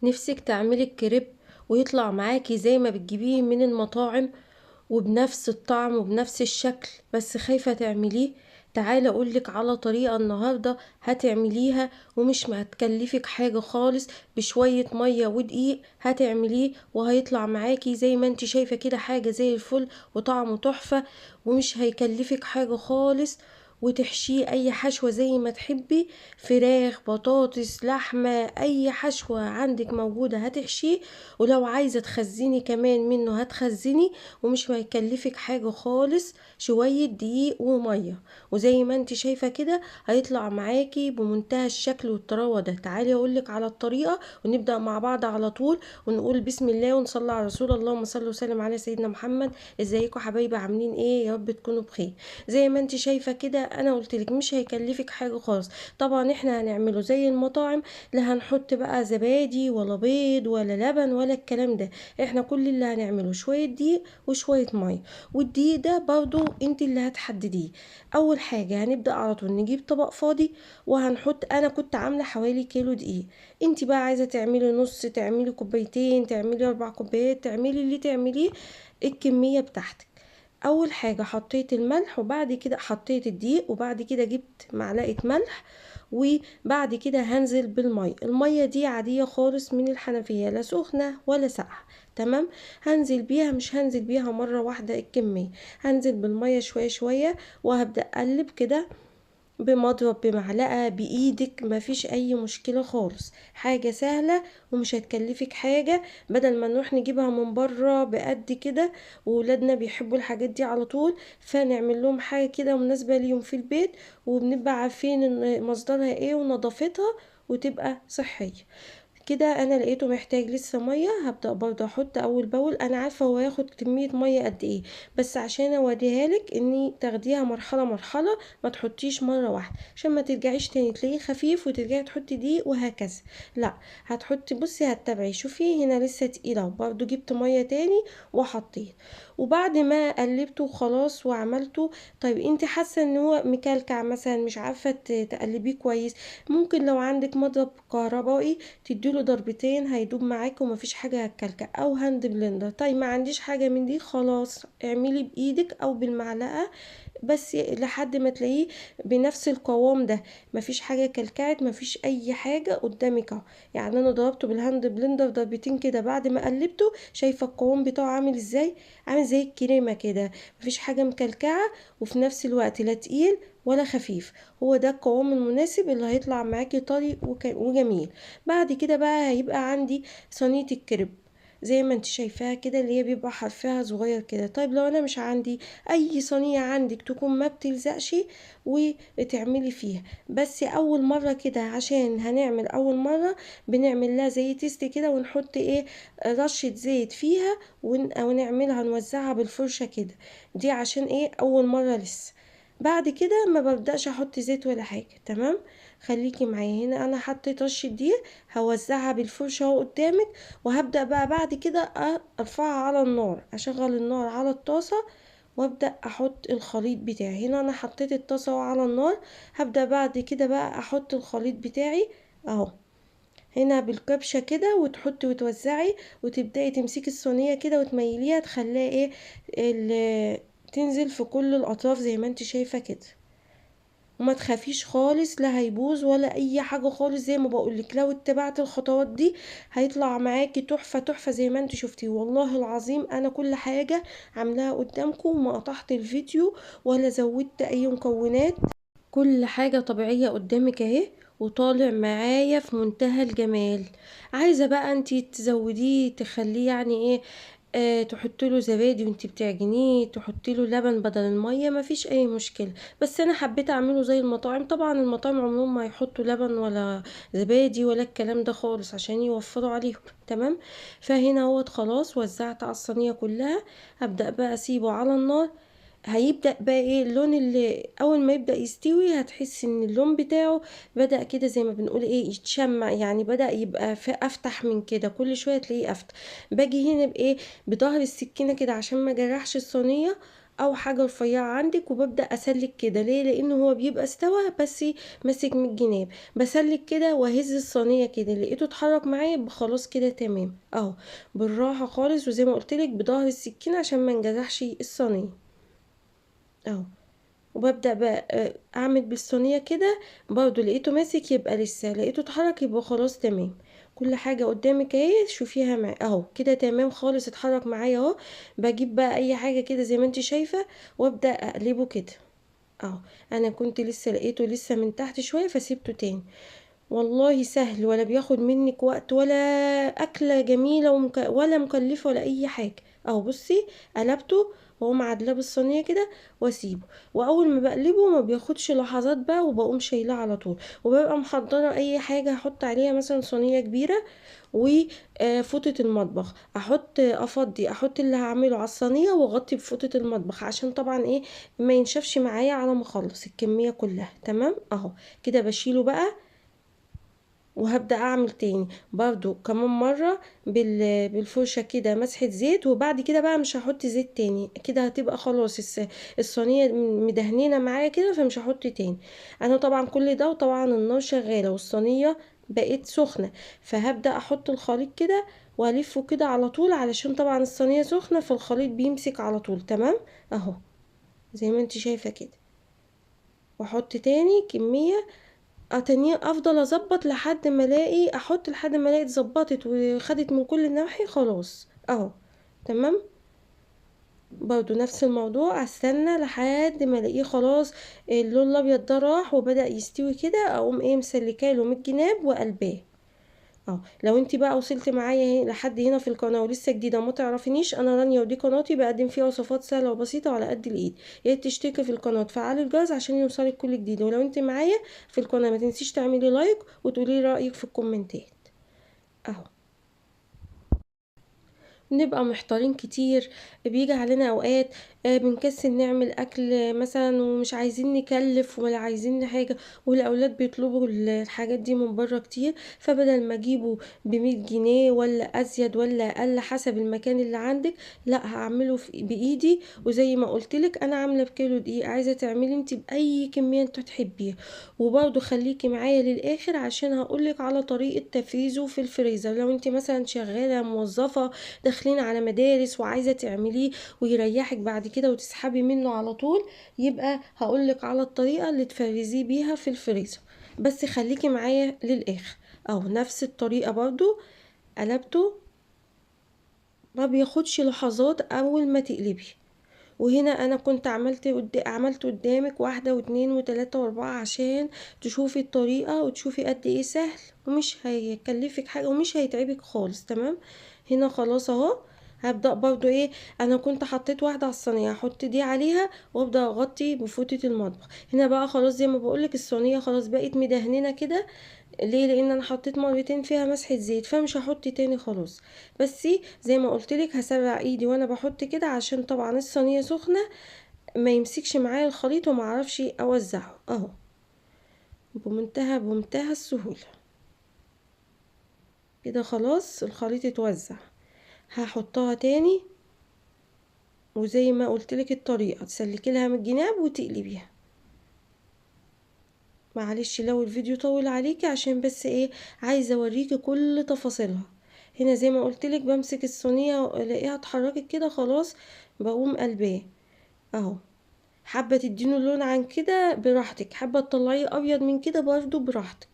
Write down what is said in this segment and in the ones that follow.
نفسك تعملي الكريب ويطلع معاكي زي ما بتجيبيه من المطاعم وبنفس الطعم وبنفس الشكل، بس خايفة تعمليه؟ تعالى اقولك على طريقة النهاردة هتعمليها ومش هتكلفك حاجة خالص، بشوية مية ودقيق هتعمليه وهيطلع معاكي زي ما انت شايفة كده، حاجة زي الفل وطعمه تحفة ومش هيكلفك حاجة خالص. وتحشيه اي حشوة زي ما تحبي، فراخ، بطاطس، لحمة، اي حشوة عندك موجودة هتحشيه. ولو عايزة تخزني كمان منه هتخزني ومش هيكلفك حاجة خالص، شوية دقيق ومية، وزي ما انت شايفة كده هيطلع معاكي بمنتهى الشكل والطراوة ده. تعالي اقولك على الطريقة ونبدأ مع بعض على طول، ونقول بسم الله ونصلي على رسول الله، اللهم صل وسلم على سيدنا محمد. ازيكم حبايبي، عاملين ايه؟ يا رب تكونوا بخير. زي ما انت شايفة كده انا قلت لك مش هيكلفك حاجه خالص. طبعا احنا هنعمله زي المطاعم، لا هنحط بقى زبادي ولا بيض ولا لبن ولا الكلام ده، احنا كل اللي هنعمله شويه دقيق وشويه ميه، والدقيق ده برضو انت اللي هتحدديه. اول حاجه هنبدا على طول نجيب طبق فاضي وهنحط، انا كنت عامله حوالي كيلو دقيق، انت بقى عايزه تعملي نص، تعملي كوبايتين، تعملي 4 كوبايات، تعملي اللي تعمليه الكميه بتاعتك. اول حاجه حطيت الملح، وبعد كده حطيت الدقيق، وبعد كده جبت معلقه ملح، وبعد كده هنزل بالميه. الميه دي عاديه خالص من الحنفيه، لا سخنه ولا ساقعه، تمام؟ هنزل بيها، مش هنزل بيها مره واحده الكميه، هنزل بالميه شويه شويه، وهبدا اقلب كده بمضرب، بمعلقه، بايدك، مفيش اي مشكله خالص، حاجه سهله ومش هتكلفك حاجه، بدل ما نروح نجيبها من بره بقد كده، وولادنا بيحبوا الحاجات دي على طول، فنعمل لهم حاجه كده مناسبه ليهم في البيت، وبنبقى عارفين ان مصدرها ايه ونظافتها وتبقى صحيه. كده انا لقيته محتاج لسه ميه، هبدا برضه احط اول باول. انا عارفه هو هياخد كميه ميه قد ايه، بس عشان اوريها لك اني تاخديها مرحله مرحله، ما تحطيش مره واحده عشان ما ترجعيش تاني تلاقيه خفيف وترجعي تحطي دقيق وهكذا. لا هتحطي، بصي هتتابعي، شوفي هنا لسه تقيله، برضه جبت ميه تاني وحطيت، وبعد ما قلبته خلاص وعملته. طيب انت حاسه ان هو مكلكع مثلا، مش عارفه تقلبيه كويس، ممكن لو عندك مضرب كهربائي تديله ضربتين هيدوب معاك ومفيش حاجه هتكلكع، او hand blender. طيب ما عنديش حاجه من دي، خلاص اعملي بايدك او بالمعلقه، بس لحد ما تلاقيه بنفس القوام ده، مفيش حاجه كلكعت، مفيش اي حاجه قدامك اهو. انا ضربته بال hand blender ضربتين كده بعد ما قلبته، شايفه القوام بتاعه عامل ازاي؟ عامل زي الكريمه كده، مفيش حاجه مكلكعه، وفي نفس الوقت لا تقيل ولا خفيف. هو ده القوام المناسب اللي هيطلع معاكي طري وجميل. بعد كده بقى هيبقى عندي صينيه الكريب زي ما انت شايفاها كده، اللي هي بيبقى حرفها صغير كده. طيب لو انا مش عندي اي صينيه عندك تكون ما بتلزقش وتعملي فيها، بس اول مره كده عشان هنعمل اول مره بنعمل لها زي test كده، ونحط ايه رشه زيت فيها ونعملها نوزعها بالفرشه كده، دي عشان ايه اول مره لسه. بعد كده ما ببداش احط زيت ولا حاجه، تمام؟ خليكي معايا. هنا انا حطيت رشه دي، هوزعها بالفرشه اهو قدامك، وهبدا بقى بعد كده ارفعها على النار، اشغل النار على الطاسه وابدا احط الخليط بتاعي. هنا انا حطيت الطاسه اهو على النار، هبدا بعد كده بقى احط الخليط بتاعي اهو هنا بالكبشه كده، وتحطي وتوزعي، وتبداي تمسكي الصينيه كده وتميليها، تخليها ايه تنزل في كل الاطراف زي ما انت شايفه كده. وما تخافيش خالص، لا هيبوظ ولا اي حاجه خالص، زي ما بقولك لو اتبعت الخطوات دي هيطلع معاكي تحفه تحفه زي ما انت شفتي. والله العظيم انا كل حاجه عاملاها قدامكم، وما قطعت الفيديو ولا زودت اي مكونات، كل حاجه طبيعيه قدامك اهي، وطالع معايا في منتهى الجمال. عايزه بقى انت تزوديه، تخليه يعني ايه، تحطي له زبادي وانتي بتعجنيه، تحطي له لبن بدل الميه، مفيش اي مشكله. بس انا حبيت اعمله زي المطاعم، طبعا المطاعم عمرهم ما يحطوا لبن ولا زبادي ولا الكلام ده خالص عشان يوفروا عليهم، تمام؟ فهنا اهوت خلاص وزعت على الصينيه كلها. هبدا بقى اسيبه على النار، هيبدأ بقى ايه اللون اللي اول ما يبدأ يستوي هتحس ان اللون بتاعه بدأ كده زي ما بنقول ايه يتشمع، يعني بدأ يبقى افتح من كده، كل شوية تلاقيه افتح. باجي هنا بايه بظهر السكينة كده عشان ما جرحش الصينية، او حاجة رفيعة عندك، وببدا اسلك كده. ليه؟ لان هو بيبقى استوى بس ماسك من الجناب. بسلك كده واهز الصينية كده، لقيته اتحرك معايا خلاص كده تمام اهو، بالراحة خالص، وزي ما قلت لك بظهر السكينة عشان ما نجرحش الصينية اهو. وببدا بقى اعمل بالصينيه كده برضو، لقيته ماسك يبقى لسه، لقيته اتحرك يبقى خلاص تمام. كل حاجة قدامك اهي، شوفيها معايا اهو كده تمام خالص، اتحرك معايا اهو. بجيب بقى اي حاجة كده زي ما انت شايفه وابدا اقلبه كده اهو. انا كنت لسه لقيته لسه من تحت شوية فسيبته تاني. والله سهل، ولا بياخد منك وقت، ولا اكله جميلة ولا مكلفة ولا اي حاجة اهو. بصي قلبته وهو معدلاه بالصينيه كده واسيبه، واول ما بقلبه ما بياخدش لحظات بقى، وبقوم شايلاه على طول. وببقى محضرة اي حاجة هحط عليها، مثلا صينية كبيرة وفوطه المطبخ، احط افضي احط اللي هعمله على الصينية واغطي بفوطه المطبخ، عشان طبعا ايه ما ينشفش معايا على ما اخلص الكمية كلها. تمام اهو كده بشيله بقى، وهبدأ اعمل تاني برضو كمان مرة بالفرشة كده مسحة زيت، وبعد كده بقى مش هحط زيت تاني، كده هتبقى خلاص الصينية مدهنينة معايا كده، فمش هحط تاني. انا طبعا كل ده وطبعا النار شغالة والصينية بقت سخنة، فهبدأ احط الخليط كده والفه كده على طول، علشان طبعا الصينية سخنة فالخليط بيمسك على طول. تمام اهو زي ما انت شايفة كده. واحط تاني كمية تانية، افضل اظبط لحد ما الاقي، احط لحد ما الاقي اتظبطت وخدت من كل النواحي خلاص اهو. تمام برضو نفس الموضوع، استنى لحد ما الاقيه خلاص اللون الابيض ده راح وبدأ يستوي كده، اقوم ايه مسلكاله من الجناب وقلباه اهو. لو انت بقى وصلت معايا لحد هنا في القناة ولسه جديدة وما تعرفينيش، انا رانيا ودي قناتي بقدم فيها وصفات سهلة وبسيطة وعلى قد الايد. يا ريت تشتركي في القناة وتفعلي الجرس عشان يوصلك كل جديد. ولو انت معايا في القناة ما تنسيش تعملي like وتقولي رايك في الكومنتات اهو. بنبقى محتارين كتير، بيجي علينا اوقات بنكسل نعمل اكل مثلا، ومش عايزين نكلف ولا عايزين حاجة، والاولاد بيطلبوا الحاجات دي من بره كتير، فبدل ما اجيبه ب100 جنيه ولا ازيد ولا اقل حسب المكان اللي عندك، لا هعمله بايدي. وزي ما قلتلك انا عامله بكيلو دقيق، عايزه تعملي انت باي كمية انت تحبيها. وبرده خليكي معايا للاخر عشان هقولك على طريقه تفريزه في الفريزر. لو انت مثلا شغالة موظفة داخلين على مدارس وعايزه تعمليه ويريحك بعد كده وتسحبي منه على طول، يبقى هقولك على الطريقة اللي تفرزيه بيها في الفريزر، بس خليكي معايا للاخر اهو. نفس الطريقة برضو قلبته، ما بياخدش لحظات اول ما تقلبي. وهنا انا كنت عملت قدامك 1 و2 و3 و4 عشان تشوفي الطريقة وتشوفي قد ايه سهل ومش هيكلفك حاجة ومش هيتعبك خالص. تمام هنا خلاص اهو. هبدأ برضو ايه، انا كنت حطيت واحدة على الصينية، هحط دي عليها وابدأ اغطي بفوطة المطبخ. هنا بقى خلاص زي ما بقولك الصينية خلاص بقت مدهننة كده. ليه؟ لان انا حطيت مرتين فيها مسحة زيت، فمش هحط تاني خلاص. بس زي ما قلتلك هسرع ايدي وانا بحط كده، عشان طبعا الصينية سخنة ما يمسكش معايا الخليط وما اعرفش اوزعه اهو بمنتهى السهولة كده. خلاص الخليط اتوزع. هحطها تاني، وزي ما قلتلك الطريقة تسلكي لها من الجناب وتقلبيها. معلش لو الفيديو طول عليكي عشان بس ايه، عايزه اوريكي كل تفاصيلها. هنا زي ما قلتلك بمسك الصينية والاقيها اتحركت كده خلاص بقوم قلباه اهو. حابة تدينه اللون عن كده براحتك، حابة تطلعيه ابيض من كده برضو براحتك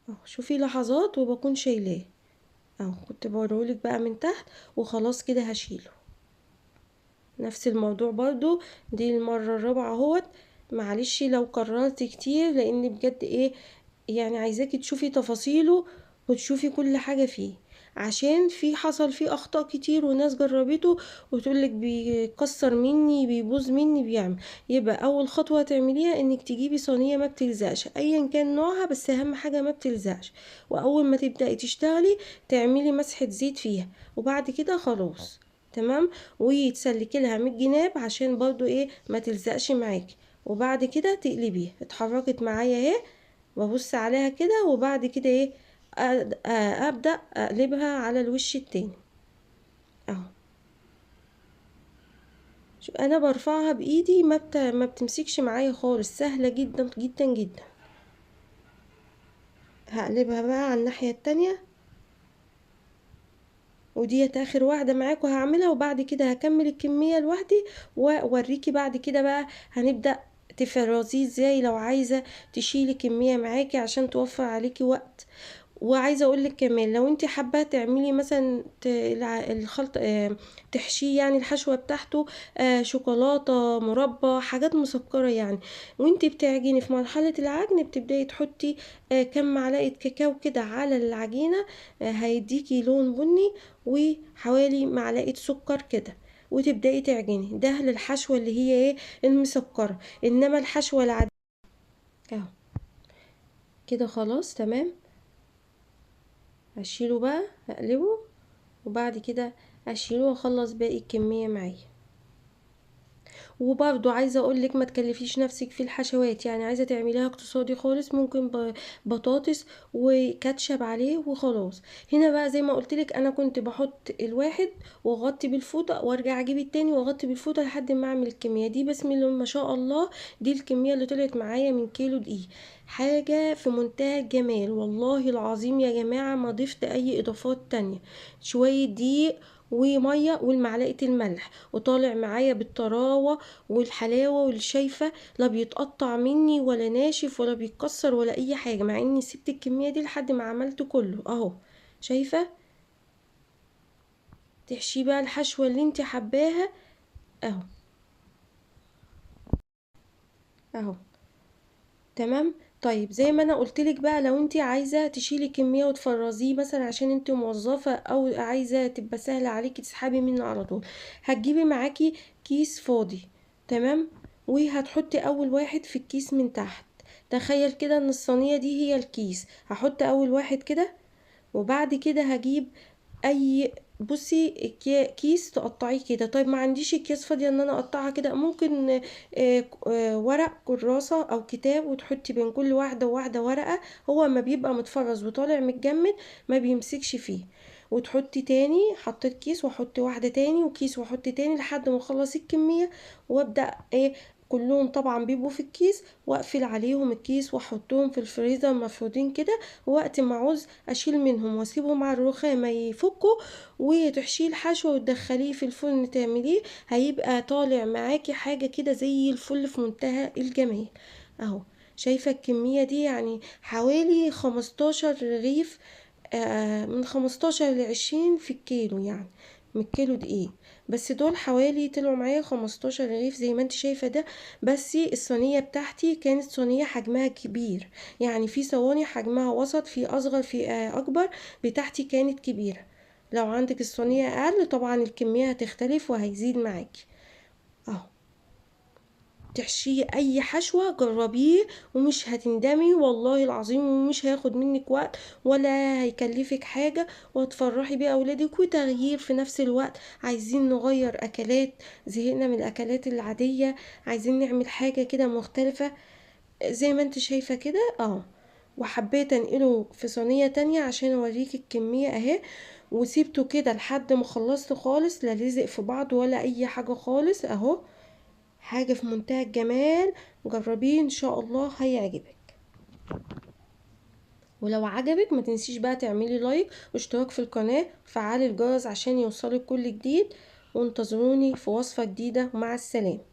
اهو. شوفي لحظات وبكون شايلاه اهو، كنت بوريهولك بقى من تحت وخلاص كده هشيله. نفس الموضوع برضو دي المرة الرابعة اهوت. معلش لو كررت كتير لان بجد ايه يعني عايزاكي تشوفي تفاصيله وتشوفي كل حاجة فيه، عشان في حصل فيه اخطاء كتير وناس جربته وتقولك بيكسر مني بيبوظ مني بيعمل. يبقى اول خطوة تعمليها انك تجيبي صينية ما بتلزقش ايا كان نوعها، بس اهم حاجة ما بتلزقش. واول ما تبدأي تشتغلي تعملي مسحة زيت فيها، وبعد كده خلاص تمام. وتسلكي لها من الجناب عشان برضو ايه ما تلزقش معاكي، وبعد كده تقلبيها. اتحركت معايا اهي، ببص عليها كده، وبعد كده ايه ابدا اقلبها على الوش التاني اهو. انا برفعها بايدي، ما بتمسكش معايا خالص، سهلة جدا جدا جدا. هقلبها بقى على الناحية التانية، وديت اخر واحدة معاكم هعملها، وبعد كده هكمل الكمية لوحدي واوريكي بعد كده بقى هنبدا تفرزيه ازاي لو عايزه تشيلي كمية معاكي عشان توفر عليكي وقت. وعايزه اقولك كمان لو انت حابة تعملي مثلا الخلط، تحشيه يعني الحشوه بتاعته، شوكولاتة، مربى، حاجات مسكره يعني، وانت بتعجني في مرحلة العجن بتبداي تحطي كم معلقه كاكاو كده على العجينة، هيديكي لون بني، وحوالي معلقه سكر كده، وتبداي تعجني. ده للحشوه اللي هي ايه المسكره، انما الحشوه العادية اهو كده خلاص تمام. هشيله بقى، هقلبه، وبعد كده اشيله واخلص باقي الكمية معايا. وبرضو عايزه اقولك ما تكلفيش نفسك في الحشوات، يعني عايزه تعمليها اقتصادي خالص، ممكن بطاطس وكاتشب عليه وخلاص. هنا بقى زي ما قلتلك انا كنت بحط الواحد واغطي بالفوطه، وارجع اجيب التاني واغطي بالفوطه لحد ما اعمل الكمية دي. بسم الله ما شاء الله، دي الكمية اللي طلعت معايا من كيلو دقيق، حاجة في منتهى الجمال والله العظيم يا جماعة. ما ضفت اي اضافات تانية، شوية دقيق ومية والمعلقه الملح، وطالع معايا بالطراوه والحلاوه والشايفه، لا بيتقطع مني ولا ناشف ولا بيتكسر ولا اي حاجة، مع اني سبت الكمية دي لحد ما عملته كله اهو. شايفه؟ تحشيه بقى الحشوه اللي انت حباها اهو اهو تمام. طيب زي ما انا قلتلك بقى، لو انت عايزه تشيلي كمية وتفرزيه مثلا عشان انت موظفة او عايزه تبقى سهلة عليكي تسحبي منه على طول، هتجيبي معاكي كيس فاضي تمام، وهتحطي اول واحد في الكيس من تحت. تخيل كده ان الصينية دي هي الكيس، هحط اول واحد كده، وبعد كده هجيب اي بصي كيس تقطعيه كده. طيب ما عنديش اكياس فاضية ان انا اقطعها كده، ممكن ورق كراسة او كتاب، وتحطي بين كل واحدة وواحدة ورقة، هو ما بيبقى متفرز وطالع متجمد ما بيمسكش فيه. وتحطي تاني، حطيت كيس واحط واحدة تاني، وكيس واحط تاني، لحد ما اخلص الكمية، وابدا ايه كلهم طبعا بيبقوا في الكيس، واقفل عليهم الكيس واحطهم في الفريزر مفرودين كده. وقت ما اعوز اشيل منهم واسيبهم على الرخامه يفكوا، وتحشيه الحشوه وتدخليه في الفرن تعمليه، هيبقى طالع معاكي حاجة كده زي الفل في منتهى الجمال اهو. شايفه الكمية دي؟ يعني حوالي 15 رغيف، من 15 ل20 في الكيلو، يعني من كيلو دقيق، بس دول حوالي طلعوا معايا 15 رغيف زي ما انت شايفه ده. بس الصينية بتاعتي كانت صينية حجمها كبير، يعني في صواني حجمها وسط، في اصغر، في اكبر، بتاعتي كانت كبيرة. لو عندك الصينية اقل طبعا الكمية هتختلف وهيزيد معاكي اهو. تحشيه اي حشوه، جربيه ومش هتندمي والله العظيم، ومش هياخد منك وقت ولا هيكلفك حاجة، وهتفرحي بيه اولادك، وتغيير في نفس الوقت. عايزين نغير اكلات، زهقنا من الاكلات العادية، عايزين نعمل حاجة كده مختلفة زي ما انت شايفه كده اهو. وحبيت انقله في صينية تانية عشان اوريك الكمية اهي، وسيبته كده لحد ما خلصت خالص، لا لزق في بعض ولا اي حاجة خالص اهو. حاجة في منتهى الجمال، جربيه ان شاء الله هيعجبك. ولو عجبك ما تنسيش بقى تعملي لايك واشتراك في القناة وفعلي الجرس عشان يوصلك كل جديد، وانتظروني في وصفة جديدة. ومع السلامة.